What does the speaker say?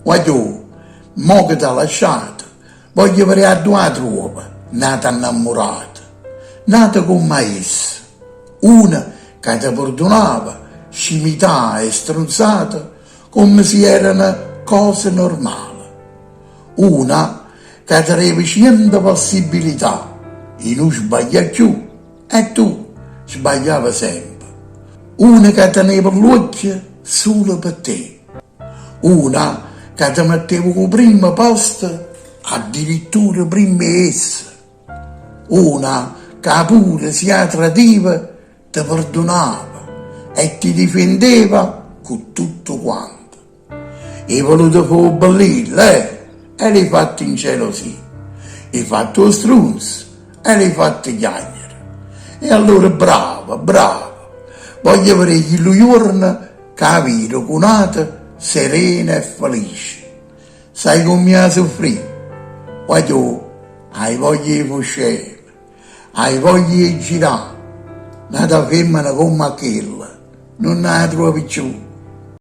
Guagliò, mo che t'ha lasciato, voglio vedè addò 'a truove n'ata nnammurata, n'ata comm'a essa, una ca te perdunava scimità e strunzate comme si erano cose normale, una ca te deva ciento possibilità 'e nun sbaglià cchiù e tu sbagliave sempe, una ca teneva ll'uocchie sulo pe te. Una ca te metteva 'o primmo posto addirittura primma 'e essa. Una ca pure si 'a tradive te perdunava e ti difendeva cu tutto quanto. 'E voluto fa 'o bellillo, eh? E l'hê fatto ingelosì. 'E fatto 'o strunzo e l'hê fatto chiagnere. E allora bravo, bravo. Voglio vedè chillu juorno ca 'a vire cu n'ato serena e felice. Sai comm'he 'a suffrì? Guagliò, hai voglia 'e fa scemo, hai voglia 'e girà. N'ata femmena comm'a chella nun 'a truove cchiù.